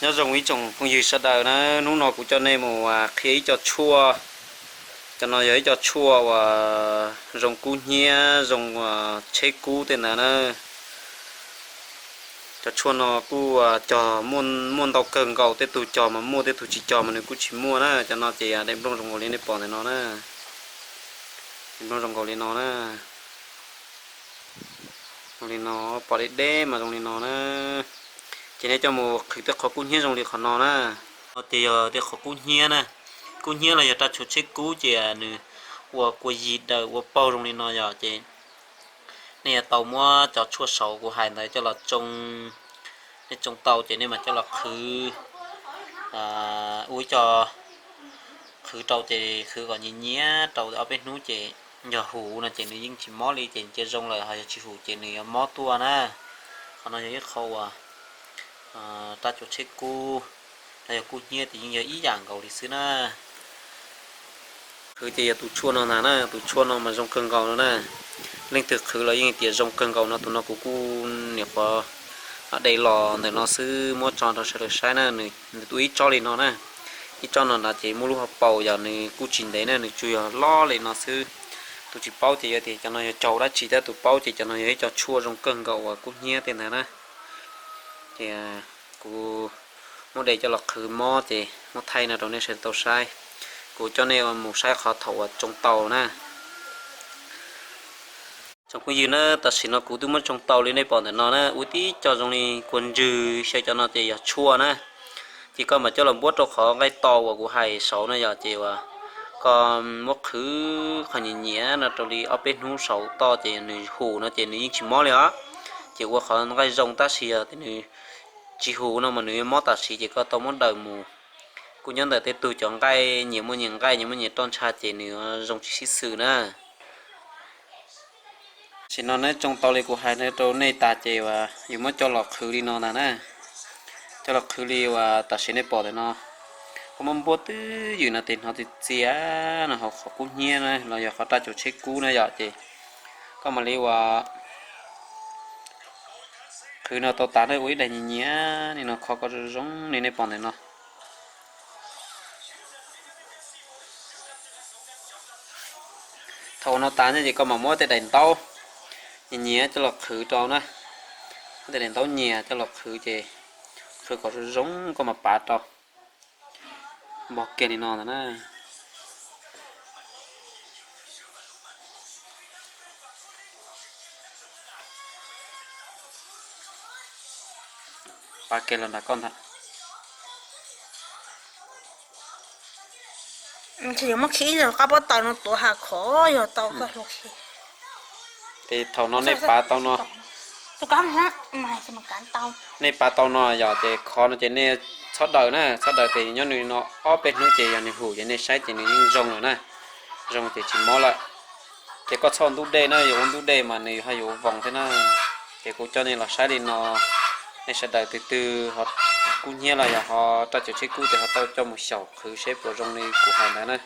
Nyob zoo ib tsoom phooj ywg sawv daws na, hnub no kuv coj nej mus qhia ib co tshuaj. Cov no yog ib co tshuaj uas zoo kub hnyiab, zoo tsheb kub tej ntawd na. Cov tshuaj no kuj cog muaj ntau kawg nkaus, tej tug cog mas muaj, tej tug tsis cog mas nws kuj tsis muaj na. Cov no ces daim nplooj zoo nkaus li nej pom ntawm no na. Daim nplooj zoo nkaus li no na. Zoo li no, pom deb deb mas zoo li no na. Ces nej coj mus qhwv tej qhov kub hnyiab zoo li qhov no na. No ces yog tej qhov kub hnyiab na. Kub hnyiab los yog raj tshuaj tsheb kub ces nws ua kua yig daws ua paug zoo li no yog ces nej yuav tau muab cov tshuaj saud kuv hais ntawd coj los tsoo. Nej tsoo tau ces nej mam coj los qhwv ua ib co, qhwv rau ces qhwv kom nyias nyiam rau ob peb hnub ces yog hum no ces nws yeej tsis mob li ces cia zoo lawm, ho yog tsis hum ces nws yuav mob tuaj na. Qhov no yog ib qho uas raj tshuaj tsheb kub, los yog kub hnyiab ces yeej yog ib yam nkaus li xwb na. Qhwv ces yog tus tshuaj no ntag na, tus tshuaj no mas zoo kawg nkaus no na. Leej twg qhwv los yeej tias zoo kawg nkaus no. Tus no kuv kuj nyuam qhuav de los ntawm no xwb muab tso rau sawv daws saib na. Nws ua ib tsob li no na, ib tsob no na ces muaj lub hauv paus yog nws kuj tsis ntev na, nws tsuas yog loj li no xwb. Tus tsis paub ces yuav tias cov no yog caug dab tsi thiab, tus paub ces cov no yog ib co tshuaj zoo kawg nkaus uas kub hnyiab tej ntawd na. Ces kuv muab de coj los qhwv mob ces muab thaij no rau nej sawv daws tau saib. Kuv coj nej mus saib qhov thaum uas tsoo tau na. Tsoom phooj ywg na, tam sim no kuv twb muab tsoo tau li nej pom ntawm no na, ua tib co zoo li kua ntswg xyaw, cov no ces yog tshuaj na. Ces koj mam coj los npuab rau qhov nqaij tau uas kuv hais saud na yog ces uas koj muab qhwv qhov nyiam nyiam no rau li ob peb hnub saud toj ces nws hum no ces nws yeej tsis mob li os. Ces ua qhov nqaij zoo tab sis yog tias nws tsis hum no mas nws yuav mob tam sim ces koj tau muab daws mus. Kuj nyob ntawm tej tug cov nqaij nyias muaj nyias nqaij, nyias muaj nyias roj ntsha ces nws zoo tsis sib xws na. Tam sim no neb tsoo tau li kuv hais no rau nej tas ces uas yus muab coj los qhwv li no ntag na. Coj los qhwv li uas tam sim nej pom ntawm no. Koj muab npuab twj ywm no tes hnov txias txias no hauv qhov kub hnyiab na los yog qhov raj caum tsheb kub na yom, ces koj mam li uas qhwv no tau tas na, ua ib daim nyias nyias li no kho kom zoo zoo li nej pom ntawm no. Thaum ua no tas ne ces koj mam muab tej daim ntaub nyias nyias coj los qhwv rau na. Muab tej daim ntaub nyias coj los qhwv ces qhwv kom zoo zoo koj mam pav rau. Npog kiag li no ntag na. Pav kiag los nram koj ntag. Yuav muab khi ib qab pob taws no tuav has khov yog tau koj hlua khi. Ces thaum no nej pav tau no, nej pav tau no yog ces khov no ces nej txhob daws na, txhob daws ces nyob nws no ob peb hnub ces yog nws hum ces nej saib ces nws yeej zoo lawm na, zoo ces tsis mob lawm. Ces koj txhob ua ntub dej na, yog ua ntub dej mas nws ho yuav voos thiab na. Ces kuv coj nej los saib li no, nej sawv daws tus twg ho kub hnyiab los yog ho raj caum tsheb kub ces ho tau coj mus xyaum qhwv seb puas zoo li kuv hais ntawd na.